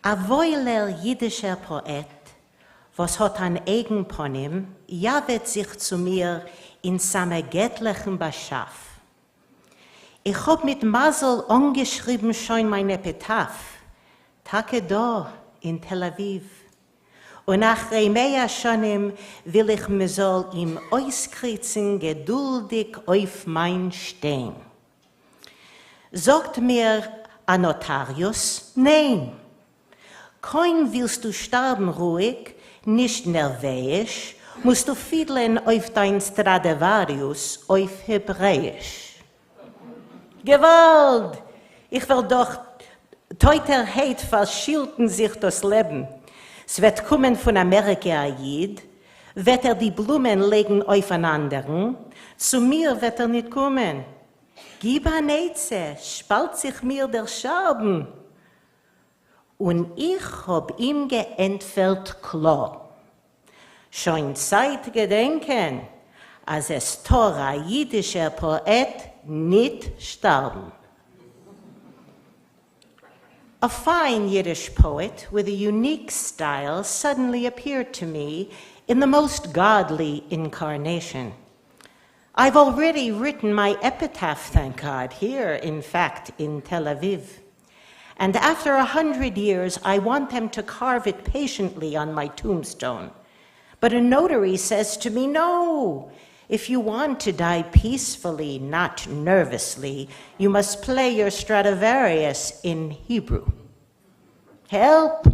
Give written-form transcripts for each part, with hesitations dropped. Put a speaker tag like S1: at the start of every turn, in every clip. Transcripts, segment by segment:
S1: אַ וואוילער יידישער פּאָעט, וואָס האָט אַן אייגן פּנים, יאַוועט זיך צו מיר אין סאַמע געטלעכן באַשאַף. איך האָב מיט מזל אָנגעשריבן שוין מיין עפּיטאַף, טאַקע דאָ, אין תל-אביב. און אחרי מאה שנים וויל איך מ'זאָל אים אויסקריצן געדולדיק אויף מיין שטיין. זאגט מיר א נאטאריוס, ניין! קוים ווילסטו שטארבן רואיג, נישט נערוועיש, מוזטו פידלען אויף דיין סטראדעוואריוס אויף העברעיש. געוואלד! איך וועל דאך טויטערהייט פארשילטן זיך דאס לעבן. ס'וועט קומען פון אמעריקע א איד, וועט ער די בלומען לייגן אויף אן אנדערן, צו מיר וועט ער ניט קומען. גיב אן עצה, שפאלט זיך מיר דער שארבן. און איך האב אים געענטפערט קלאר, שוין צייט געדענקען אז עס טאר א אידישער פאעט ניט שטארבן. A fine Yiddish poet with a unique style suddenly appeared to me in the most godly incarnation. I've already written my epitaph, thank God, here, in fact, in Tel Aviv. And after 100 years, I want them to carve it patiently on my tombstone. But a notary says to me, no, if you want to die peacefully, not nervously, you must play your Stradivarius in Hebrew. Help!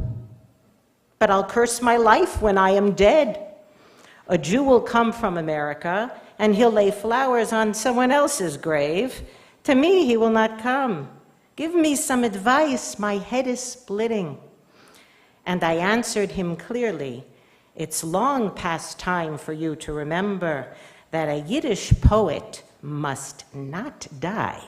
S1: But I'll curse my life when I am dead. A Jew will come from America, and he'll lay flowers on someone else's grave. To me, he will not come. Give me some advice, my head is splitting. And I answered him clearly, it's long past time for you to remember that a Yiddish poet must not die.